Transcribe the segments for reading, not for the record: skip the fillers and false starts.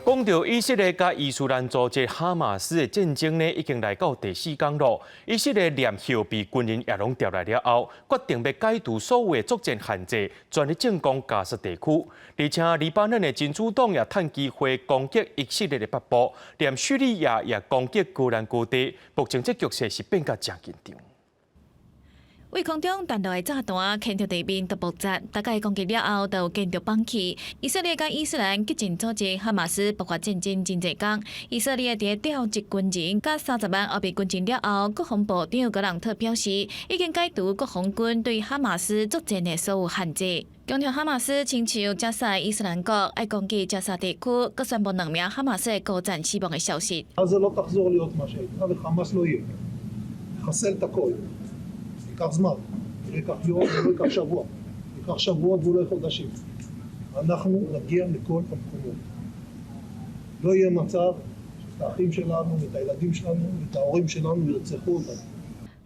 講到以色列佮伊斯蘭組織哈馬斯的戰爭呢，已經來到第四工囉。以色列連後備軍人也攏調來了後，決定欲解除所有的作戰限制，全力進攻加薩地區。而且黎巴嫩的真主黨也趁機會攻擊以色列的北部，連敘利亞也攻擊戈蘭高地。目前這局勢是變甲誠緊張。對空中彈落的炸彈，牽著地面都爆炸，大概攻擊了後，就建築崩去。以色列佮伊斯蘭激進組織哈馬斯爆發戰爭真濟工，以色列佇調集軍人佮30萬後備軍人了後，國防部長格朗特表示，已經解除國防軍對哈馬斯作戰的所有限制。強調哈馬斯親像加薩伊斯蘭國愛攻擊加薩地區，閣宣布兩名哈馬斯的高層死亡的消息。 ייקח זמן, לא ייקח יום ולא ייקח שבוע, ייקח שבועות ואולי חודשים. אנחנו נגיע לכל המקומות. לא יהיה מצב שאת האחים שלנו, ואת הילדים שלנו, ואת ההורים שלנו ירצחו אותנו.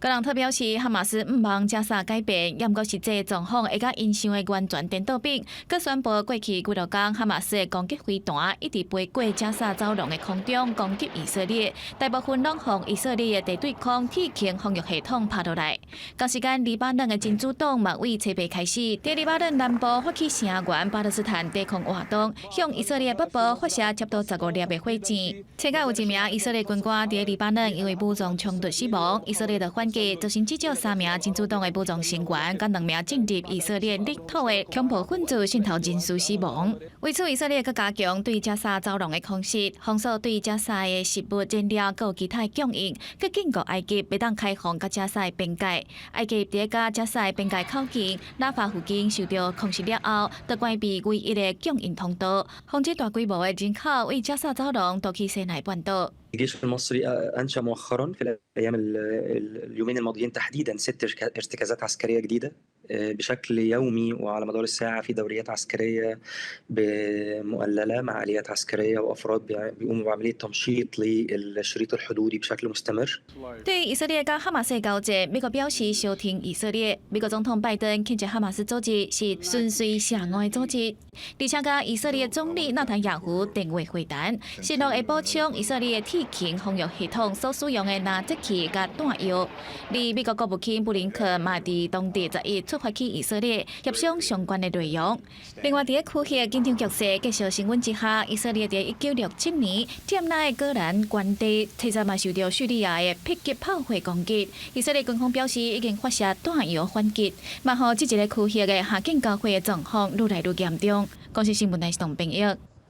格朗特表示，哈馬斯毋望加薩改變，猶毋過實際狀況會佮𪜶想的完全顛倒反。閣宣布過去幾落工，哈馬斯的攻擊飛彈一直飛過加薩走廊的空中攻擊以色列，大部分攏予以色列的地對空鐵穹防禦系統拍落來。同時間，黎巴嫩的真主黨嘛對初八開始，佇黎巴嫩南部發起聲援巴勒斯坦抵抗活動，向以色列北部發射差不多15粒的火箭。冊仔有一名以色列軍官佇黎巴嫩因為武裝衝突死亡，以色列就反擊，造成至少三名真主黨的武裝成員，佮兩名進入以色列領土的恐怖分子滲透人士死亡。為此，以色列閣加強對加沙走廊的空襲，封鎖對加沙的食物、燃料閣有其他的供應，閣警告埃及袂當開放佮加沙的邊界。埃及佇佮加沙的邊界口徑拉法附近受著空襲了後，就關閉唯一的供應通道，防止大規模的人口對加沙走廊渡去西奈半島。 الجيش المصري أنشأ مؤخرا في الأيام اليومين الماضيين تحديدا ست ارتكازات عسكرية جديدة بشكل يومي وعلى مدار الساعة في دوريات عسكرية مؤللة مع آليات عسكرية وأفراد بيقوموا بعملية تمشيط للشريط الحدودي بشكل مستمر. 對以色列佮哈馬斯交戰，美國表示相挺以色列。美國總統拜登譴責哈馬斯組織是純粹邪惡的組織，而且佮以色列總理納坦雅胡電話會談，承諾會補充以色列鐵穹防禦系統所使用的攔截器佮彈藥。而美國國務卿布林肯嘛佇當地11出發去以色列協商相關的內容。另外，佇區域緊張局勢繼續升溫之下，以色列佇1967年佔領的戈蘭高地，提早嘛受著敘利亞的迫擊炮火攻擊。以色列軍方表示已經發射彈藥反擊，嘛予這一个區域的哈境交火的狀況愈來愈嚴重。公視新聞台是董編譯。